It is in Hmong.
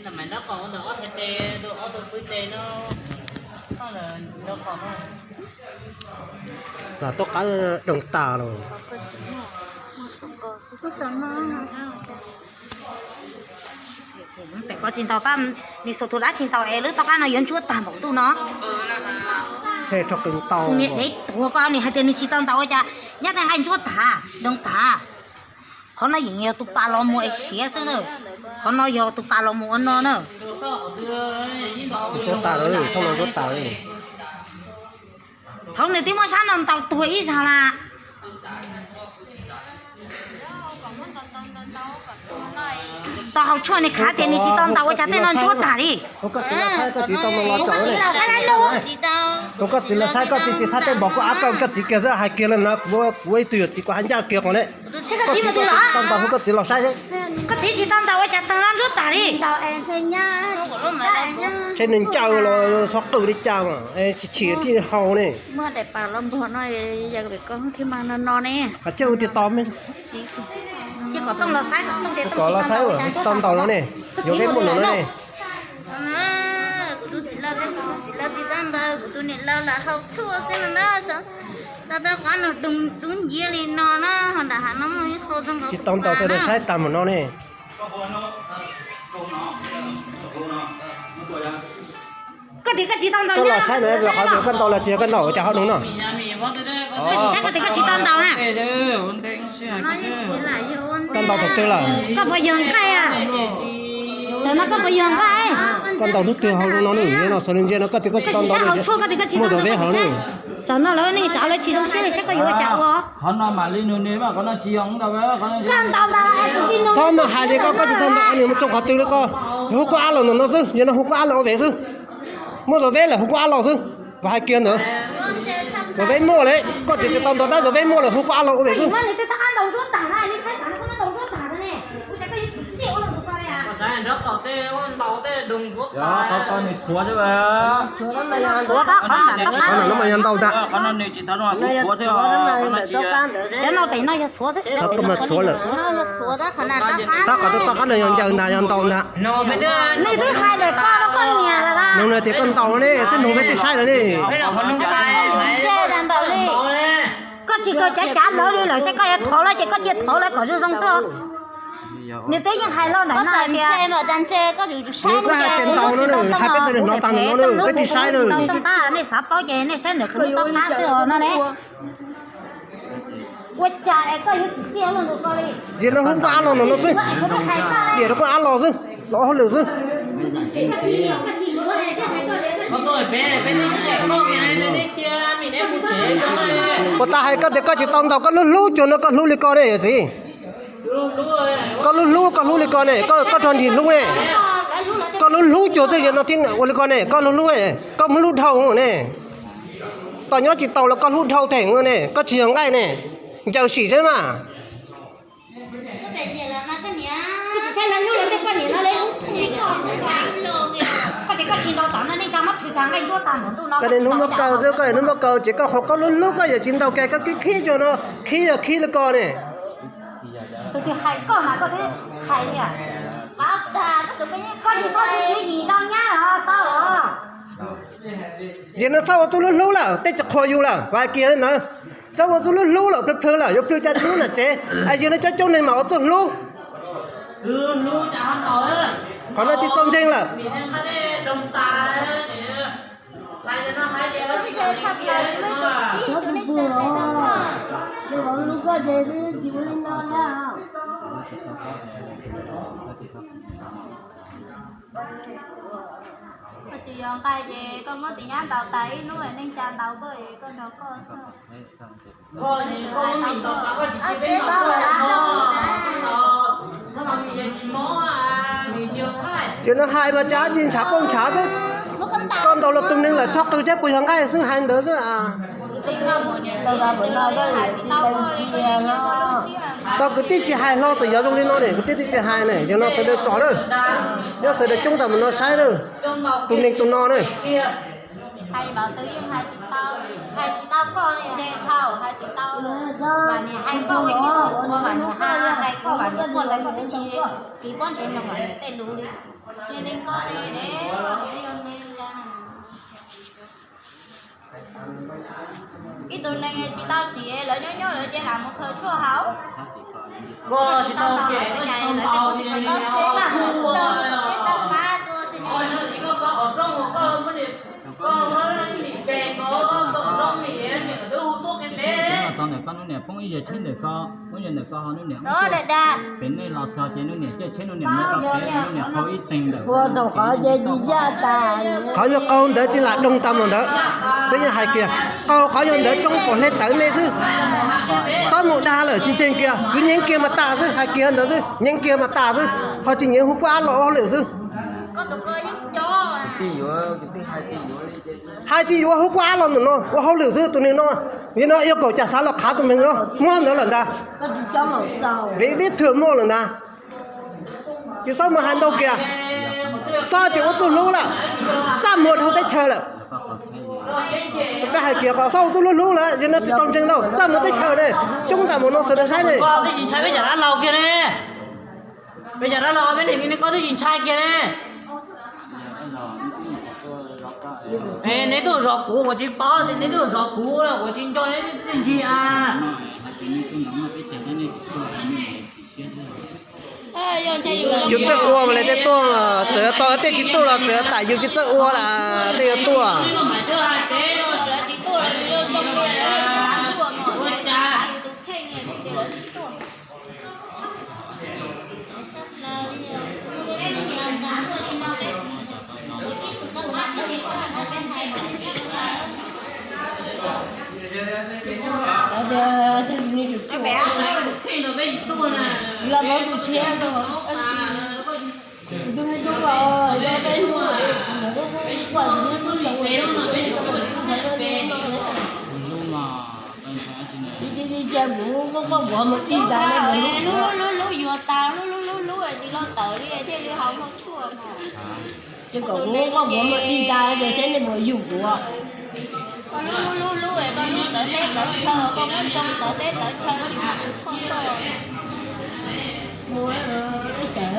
Los tuaj qab doog tas los. Pem ko tsis ntaus, nis xus tus dab tsis ntaus es lub toj qab no yuav ntsuab tag npaum ntuj no. Tus niam dev tuag ko nim hais tias nws tsis tau ntaus ua cas nyab tej nqaij ntsuab tag doog tag. Qhov no yeej yog tus pas los mus es siav xwb na. Qhov no yog tus pas los mus ua no na. Ntsuab tas lawm, thooj no ntsuab tas lawm. Thaum nws twb muab sab no ntaus tuag ib zaug na. Tau haus tshuaj nws khav tias nws tsis tau ntaus ua cas tej no ntsuab tag li. Tus koj txiv los saib, koj txiv tsis txhab tej npaum koj ab tau koj txiv kiag xwb, hais kiag li no kuv ua ib tug yawm txiv kuv haj ncaj kiag qhov ne. Koj txiv tau ntaus, koj txiv los saib. Koj txiv tsis tau ntaus ua cas tag no ntsuab tag li. Tshe nws ncaws los txhob qw li cas mas tsis chim thiaj haus ne. Hais tias ua tiag to me. Kom los saib, tsis tau ntaus no ne. Yuav peb muaj no ne. Kuv tus txiv laus, kuv tus txiv laus tsis tau ntaus, kuv tus niam laus lam haus tshuaj xwb no na. Xav tau qab no dub nciab li no na, ho nram hav no muaj ib qho zoo nkaus. Tsis tau ntaus, sawv daws saib tag mus no ne. Koj tias koj tsis tau ntaus, koj los saib na, qhov koj ntaus los tsis yog koj ntaus ua cas ho no no. Koj sim saib koj tias koj tsis tau ntaus na. Koj ntaus thaum twg lawm? Koj puas yog nqaij? Tam no koj puas yog nqaij? Koj ntaus hnub twg hauv no ne, no sawv daws ntsia no, koj tias koj tsis tau ntaus, koj sim saib hauv tshuaj, koj tias koj tsis tau ntaus, koj sim saib. Tam no lawv nej tsav lawv tsis zoo siab li, saib koj yuav ua cas ua. Qhov no mam li nug ne, qhov no tsis yog ntau, koj ntaus ntau, tsis nug. Txhob mas hais li koj, koj tsis tau ntaus, nws mus tsoo qhov twg li koj. Yog hu koj ab los ntawm no xwb, yog no hu koj ab los ua vem xwb. Muaj zov veb lawm hu koj ab los xwb. Vas hais kiag ntawd. Zov veb muaj lawm, koj tias tsis tau ntaus tab zov veb muaj lawm hu koj ab los ua vem xwb. Qhov no qhov ntawm no mas yog ntaus ntag. Cov no pem no yog txhuav xwb. Tau mas txhuav lawm. Tab qhov tau qab no yog ncaws ntag, yog ntaus ntag. Nws twb hais ntawm koj rau koj niam lawm. Nug tias koj ntaus ne, twb nug peb twb saib lawm ne. Koj tsis tau cav cav lawv li lawm, saib koj yuav thov lawv ces koj cia thov lawv kom zoo zoo xwb. Nws twb yeej hais los ntawm no hais tias nws twb hais tias ntaus no, hais peb txawm hnov tas ntawm no, peb twb saib lawm. Nej xav paub ces nej saib ntawm kuv lub toj qab xwb os no ne. Ua cas es koj yuav tsis txia ua luaj ntu ko li? Ces no hu koj ab los no xwb. Diam rau koj ab los xwb, los hauj lwm xwb. Puas tas hais koj tias koj tsis tau ntaus, koj hlub hlub cuag no koj hlub li ko ne yawm txiv? Koj hlub hlub, koj hlub li ko ne, koj rog nrig hlub ne. Koj hlub hlub cuag txij yawg no thiab ua li ko ne, koj hlub hlub, koj muab hlub dhau ne. Tos nyob tsis tau los koj hlub dhau theem ne, koj tsis yog nqaij ne. Ncaws sim seb mas. Koj hnub muab kaw xwb, koj hnub muab kaw ces koj qhov koj hlub hlub koj yawm txiv ntaus kiag koj khib khib cuag no, khib yog khib li ko ne. Tus twg hais koj mas koj twb hais tias, koj tsis txhob txwv tswv yim rau nyab los tau os. Yog no txhob ua txuj hlub hlub lawm, tej tsis qhuas yus lawm, vas kiag li ntawd. Txhob ua txuj hlub hlub lawm, plhw plhw lawm, yuav plhw cas tsis hlub na tsev. Yog no cov coob neeg mas ua txuj hlub. Qhov no tsis txaus ntseeg lawm. Koj tsis yog nqaij ces koj muab tus nyab ntaus tas ib hnub es neej tsa ntaus koj es koj nrog koj xwb. Ces nws hais mas cas tsis ntshav poj ntshav xwb. Koj ntaus los tus neeg lawm txhob qw thiab puas yog nqaij xwb hais ntawd xwb. Tau kwv tij tsis hais hlo txawm yog zoo li no ne, kwv tij tsis hais ne, yog no sawv daws tsom na. Nyob sawv daws coob tas mus no saib na. Tus neeg tus no na. Hais npaum twg yeej hais tsis tau, hais tsis tau koj li, ntshe dhau hais tsis tau. Vam niam hais koj ua ib tug tuag, vam niam hais koj, vam niam quaj ntawd koj twb tsis, tsis paub ntshe nug vam niam tej lus li. Niaj neej Tus neeg tsis tau tsim, lawv nyob nyob lawv ces lam mus khaws tshuaj haus. Koj tsis tau ces koj tsis tau ntaus li, koj siab tag, koj tau fab tuaj xwb ne. Koj muab niam pem ko, koj muab niam pem ko, koj muab niam pem ko, niam twb hu tuaj qhia ntev. Txog ntawm koj lub niam poob ib yam tsheb ntawm ko, poob yam ntawm ko ho lub niam Xov dag. Pem nej los txog ces lub niam caij tsheb lub niam muab koj pem, lub niam qau ib teeg ntawm. Ua thaum qhov ces tsis yaj tas. Qhov yog qau ntawd tsis lam doog tau mus ntawd. Peb yeej hais kiag, qau qhov yog ntawd tsoob pom hle tawv nej xwb. Txhob mus dag lawm, tsis ntseeg kiag, kwv nyeev kiag mas tas xwb, hais kiag ntawd xwb, nyeev kiag mas tas xwb, ho tsis nyeev hu kuj ab los ua hauj lwm xwb. Hais tsis yuav hu kuj ab los ntawm no ua hauj lwm xwb, tus neeg no, vim no yuav kaum cas xav los qhav tus neeg no, muab ntawd lawm ntag. Vim vib thwm muaj lawm ntag. Tsis txhob mus hais ntau kiag, txhob tias ua txuj hlub lawm, txaj muag dhau teb chaws lawm. Peb hais kiag, txhob ua txuj hlub hlub lawm, yog no tsis tau ntseeg lauj, txaj muag teb chaws ne, coob ntam mus no sawv daws saib ne. Koj twb tsis ntshai peb cov dab laug kiag ne, peb cov dab laug peb niam me ne, koj twb tsis ntshai kiag ne. Neb tuaj zov kuv, kuv tsis paub, neb tuaj zov kuv, kuv tsis nco neb txiaj ntsig a. Yus txawj ua mas lawv tej tuaj, txawm tau tej tsis tuaj los txawm tas yus tsis txawj ua lawm tej yuav tuaj. Lub lub lub yuav tau lub lub lub lub tsis los tawm li thiaj li haus noj tshuaj. Ces kom kuv muab koj muab mus dig tas ces seb nej puas yug kuv. Koj lub lub lub lub es koj lub txawv teb txawv chaw, koj muab zoo txawv teb txawv chaw tsis muaj tus thoj koj. Muab ib tawm